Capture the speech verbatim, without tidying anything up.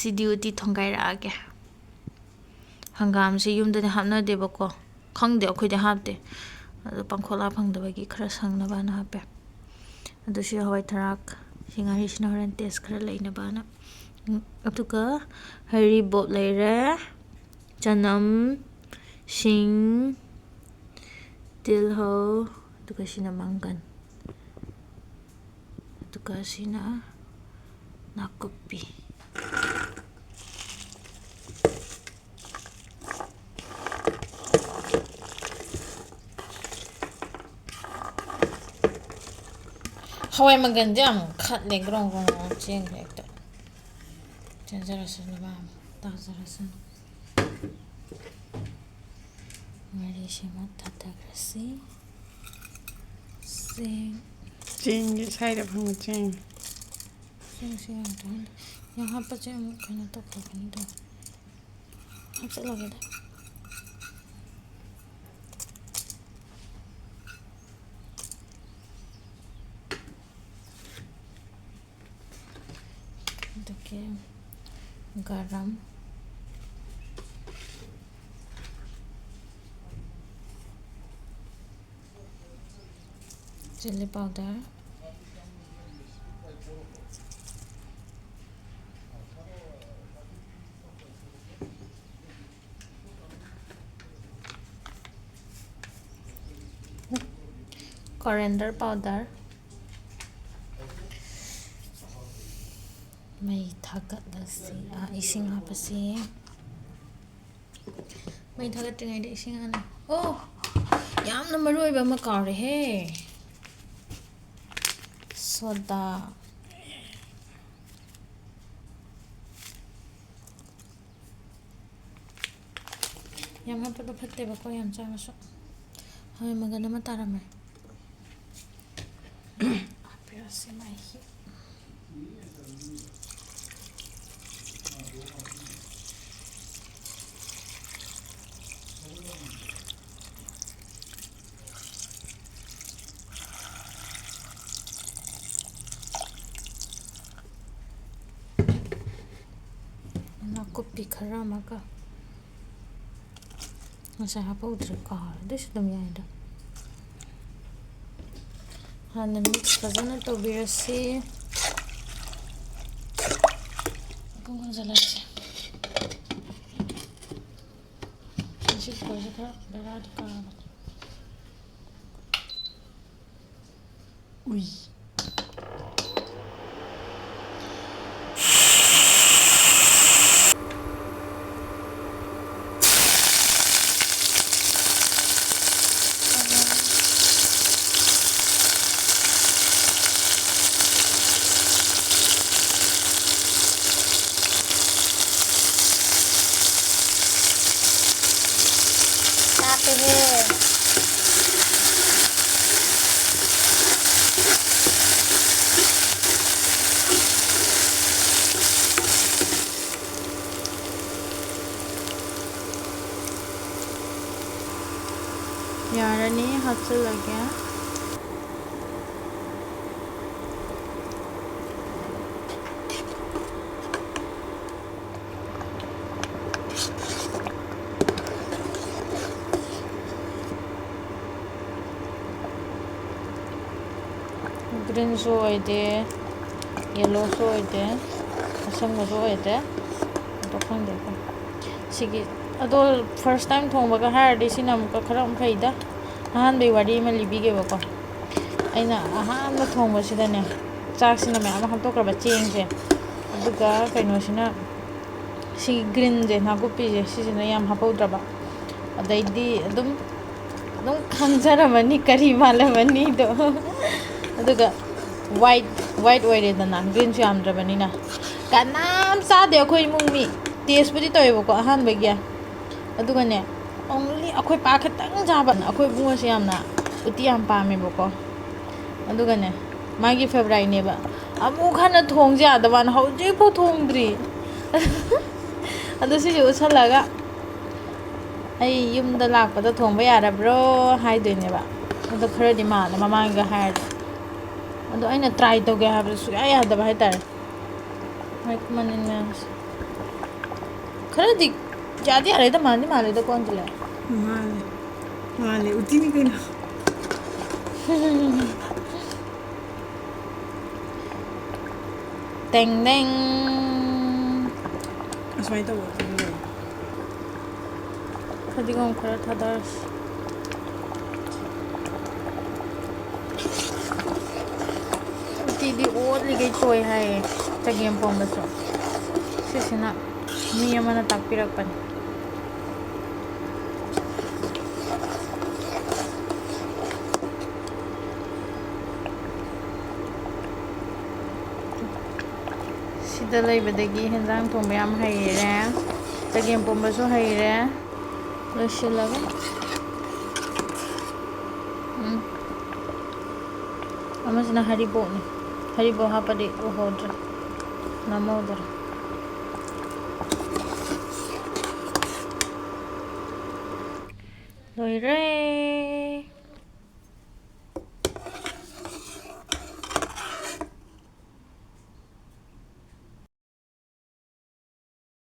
ꯁꯤꯗꯤ ꯎꯇꯤ ꯊꯣꯡꯒꯥꯏꯔꯛꯑꯒꯦ꯫ ꯍꯪꯒꯥꯝꯁꯦ ꯌꯨꯝꯗꯗꯤ ꯍꯥꯞꯅꯗꯦꯕꯀꯣ, ꯈꯪꯗꯦ, ꯑꯩꯈꯣꯏꯗꯤ ꯍꯥꯞꯇꯦ꯫ ꯑꯗꯣ ꯄꯥꯡꯈꯣꯛꯂꯥ ꯐꯪꯗꯕꯒꯤ ꯈꯔ ꯁꯪꯅꯕꯅ ꯍꯥꯞꯄꯦ꯫ ꯑꯗꯨꯁꯨ ꯍꯋꯥꯏ ꯊꯔꯥꯛ, ꯁꯤ ꯉꯥꯔꯤꯁꯤꯅ ꯍꯣꯔꯦꯟ ꯇꯦꯁ ꯈꯔ ꯂꯩꯅꯕꯅ꯫ ꯎꯝ, ꯑꯗꯨꯒ ꯍꯔꯤꯕꯣꯞ ꯂꯩꯔꯦ, ꯆꯅꯝ, ꯁꯤꯡ, ꯇꯤꯜꯍꯧ, ꯑꯗꯨꯒ ꯁꯤꯅ ꯃꯪꯒꯟ, ꯑꯗꯨꯒ ꯁꯤꯅ ꯅꯥꯀꯨꯞꯄꯤ꯫ ꯍꯋꯥꯏ ꯃꯪꯒꯟꯁꯦ ꯌꯥꯝ ꯈꯠꯂꯦ, ꯒ꯭ꯔꯣꯡ ꯒ꯭ꯔꯣꯡ ꯒ꯭ꯔꯣꯡ ꯆꯦꯟꯈ꯭ꯔꯦ ꯍꯦꯛꯇ꯫ ꯆꯦꯟꯖꯔꯁꯅꯨ, ꯃꯥ ꯇꯥꯖꯔꯁꯅꯨ꯫ ꯉꯥꯔꯤꯁꯤꯃ ꯊꯥꯗꯈ꯭ꯔꯁꯤ꯫ ꯆꯦꯡ꯫ ꯆꯦꯡꯁꯦ ꯁ꯭ꯋꯥꯏꯗ ꯐꯪꯕ ꯆꯦꯡ꯫ ꯆꯦꯡꯁꯦ ꯌꯥꯝ ꯇꯣꯏꯅ-, ꯌꯥꯝ ꯍꯥꯞꯄꯁꯦ ꯑꯃꯨꯛ ꯀꯩꯅꯣ ꯇꯧꯈ꯭ꯔꯒꯅꯤꯗꯣ꯫ ꯍꯥꯞꯆꯤꯜꯂꯒꯦꯗ꯫ ꯑꯗꯒꯤ garam, chilli powder, coriander powder꯫ ꯃꯩ ꯊꯥꯒꯠꯂꯁꯤ꯫ ꯑꯥ, ꯏꯁꯤꯡ ꯍꯥꯞꯄꯁꯤ꯫ ꯃꯩ ꯊꯥꯒꯠꯇ꯭ꯔꯤꯉꯩꯗ ꯏꯁꯤꯡ ꯍꯥꯟꯅ, ꯑꯣ, ꯌꯥꯝꯅ ꯃꯔꯨ ꯑꯣꯏꯕ ꯑꯃ ꯀꯥꯎꯔꯦꯍꯦ꯫ ꯁꯣꯗꯥ꯫ ꯌꯥꯝ ꯍꯥꯞꯄꯗꯣ ꯐꯠꯇꯦꯕꯀꯣ, ꯌꯥꯝ ꯆꯥꯕꯁꯨ꯫ ꯍꯋꯥꯏ ꯃꯪꯒꯟ ꯑꯃ ꯇꯥꯔꯝꯃꯦ꯫ ꯍꯥꯞꯄꯤꯔꯁꯤ ꯃꯍꯤ꯫ ꯅꯥꯀꯨꯞꯄꯤ ꯈꯔ ꯑꯃꯒ, ꯉꯁꯥꯏ ꯍꯥꯞꯍꯧꯗ꯭ꯔꯦ, ꯀꯥꯎꯔꯦ, ꯑꯗꯨꯏꯁꯨ ꯑꯗꯨꯝ ꯌꯥꯏꯗ꯫ ꯍꯥꯟꯅ mix ꯐꯖꯅ ꯇꯧꯕꯤꯔꯁꯤ꯫ ꯃꯈꯨꯝ ꯈꯨꯝꯖꯤꯜꯂꯁꯤ꯫ ꯉꯁꯤ ꯀꯨꯀꯔꯁꯦ ꯈꯔ ꯕꯦꯔꯥꯗꯤ ꯀꯥꯕꯅꯤ꯫ ꯎꯏ꯫ ꯍꯥꯞꯄꯦꯍꯦ꯫ ꯌꯥꯔꯅꯤ, ꯍꯥꯞꯆꯤꯜꯂꯒꯦ꯫ Greenꯁꯨ ꯑꯣꯏꯗꯦ, yellowꯁꯨ ꯑꯣꯏꯗꯦ, ꯑꯁꯪꯕꯁꯨ ꯑꯣꯏꯗꯦ, ꯑꯗꯣ ꯈꯪꯗꯦꯀꯣ꯫ ꯁꯤꯒꯤ, ꯑꯗꯣ first time ꯊꯣꯡꯕꯒ ꯍꯥꯏꯔꯗꯤ ꯁꯤꯅ ꯑꯃꯨꯛꯀ ꯈꯔ ꯑꯃꯨꯛ ꯐꯩꯗ꯫ ꯑꯍꯥꯟꯕꯩ ꯋꯥꯔꯤ ꯑꯃ ꯂꯤꯕꯤꯒꯦꯕꯀꯣ꯫ ꯑꯩꯅ ꯑꯍꯥꯟꯕ ꯊꯣꯡꯕꯁꯤꯗꯅꯦ, ꯆꯥꯛꯁꯤꯅ ꯃꯌꯥꯝ ꯑꯃ ꯍꯥꯞꯇꯣꯛꯈ꯭ꯔꯕ, ꯆꯦꯡꯁꯦ, ꯑꯗꯨꯒ ꯀꯩꯅꯣꯁꯤꯅ, ꯁꯤ greenꯁꯦ, ꯅꯥꯀꯨꯞꯄꯤꯁꯦ, ꯁꯤꯁꯤꯅ ꯌꯥꯝ ꯍꯥꯞꯍꯧꯗ꯭ꯔꯕ꯫ ꯑꯗꯩꯗꯤ ꯑꯗꯨꯝ, ꯑꯗꯨꯝ ꯈꯪꯖꯔꯝꯃꯅꯤ ꯀꯔꯤ ꯃꯥꯜꯂꯝꯃꯅꯤꯗꯣ꯫ ꯑꯗꯨꯒ white, white ꯑꯣꯏꯔꯦꯗꯅ, greenꯁꯨ ꯌꯥꯝꯗ꯭ꯔꯕꯅꯤꯅ꯫ ꯀꯅꯥꯝ ꯆꯥꯗꯦ ꯑꯩꯈꯣꯏ ꯏꯃꯨꯡ ꯃꯤ꯫ Tasteꯄꯨꯗꯤ ꯇꯧꯋꯦꯕꯀꯣ ꯑꯍꯥꯟꯕꯒꯤ꯫ ꯑꯗꯨꯒꯅꯦ, only ꯑꯩꯈꯣꯏ ꯄꯥ ꯈꯛꯇꯪ ꯆꯥꯕ꯫ ꯑꯩꯈꯣꯏ ꯏꯕꯨꯡꯉꯣꯁꯦ ꯌꯥꯝꯅ ꯎꯇꯤ ꯌꯥꯝ ꯄꯥꯝꯃꯦꯕꯀꯣ꯫ ꯑꯗꯨꯒꯅꯦ, ꯃꯥꯒꯤ favouriteꯅꯦꯕ꯫ ꯑꯃꯨꯛ ꯍꯟꯅ ꯊꯣꯡꯁꯦ ꯌꯥꯗꯕꯅ ꯍꯧꯖꯤꯛꯐꯥꯎ ꯊꯣꯡꯗ꯭ꯔꯤ꯫ ꯑꯗꯣ ꯁꯤꯁꯦ ꯎꯠꯁꯜꯂꯒ, "ꯑꯩ ꯌꯨꯝꯗ ꯂꯥꯛꯄꯗ ꯊꯣꯡꯕ ꯌꯥꯔꯕ꯭ꯔꯣ?" ꯍꯥꯏꯗꯣꯏꯅꯦꯕ꯫ ꯑꯗꯣ ꯈꯔꯗꯤ ꯃꯥꯜꯂꯦ ꯃꯃꯥꯡꯒ ꯍꯥꯏꯔꯗꯤ꯫ ꯑꯗꯣ ꯑꯩꯅ try ꯇꯧꯒꯦ ꯍꯥꯏꯕꯗꯣ ꯁꯨꯡꯌꯥ ꯌꯥꯗꯕ ꯍꯥꯏꯇꯥꯔꯦ꯫ ꯃꯣꯏ ꯃꯅꯤꯟ ꯃꯌꯥꯝꯁꯦ꯫ ꯈꯔꯗꯤ ꯌꯥꯗꯤ ꯌꯥꯔꯦꯗ, ꯃꯥꯟꯗꯤ ꯃꯥꯜꯂꯦꯗꯀꯣ, ꯑꯟꯖꯂꯤ꯫ ꯃꯥꯜꯂꯦ꯫ ꯃꯥꯜꯂꯦ, ꯎꯇꯤꯅꯤ ꯀꯩꯅꯣ꯫ ꯇꯦꯡ ꯇꯦꯡ꯫ ꯑꯁꯨꯃꯥꯏꯅ ꯇꯧꯕ ꯎꯇꯤꯅꯤ ꯀꯩꯅꯣ꯫ ꯐꯗꯤꯒꯣꯝ ꯈꯔ ꯊꯥꯗꯔꯁꯤ꯫ ꯎꯇꯤꯗꯤ ꯑꯣꯠꯂꯤꯈꯩ ꯇꯣꯏ ꯍꯥꯏꯌꯦ, ꯆꯒꯦꯝ ꯄꯣꯝꯕꯁꯨ꯫ ꯁꯤꯁꯤꯅ ꯃꯤ ꯑꯃꯅ ꯇꯥꯛꯄꯤꯔꯛꯄꯅꯤ꯫ ꯁꯤꯗ ꯂꯩꯕꯗꯒꯤ ꯍꯦꯟꯖꯥꯡ ꯊꯣꯡꯕ ꯌꯥꯝ ꯍꯩꯔꯦ, ꯆꯒꯦꯝ ꯄꯣꯝꯕꯁꯨ ꯍꯩꯔꯦ꯫ ꯂꯣꯏꯁꯤꯜꯂꯒꯦ꯫ ꯎꯝ꯫ ꯑꯃꯁꯤꯅ ꯍꯔꯤꯕꯣꯞꯅꯤ꯫ ꯍꯔꯤꯕꯣꯞ ꯍꯥꯞꯄꯗꯤ ꯎꯍꯧꯗ꯭ꯔꯦ, ꯅꯝꯍꯧꯗ꯭ꯔꯦ꯫ ꯂꯣꯏꯔꯦ꯫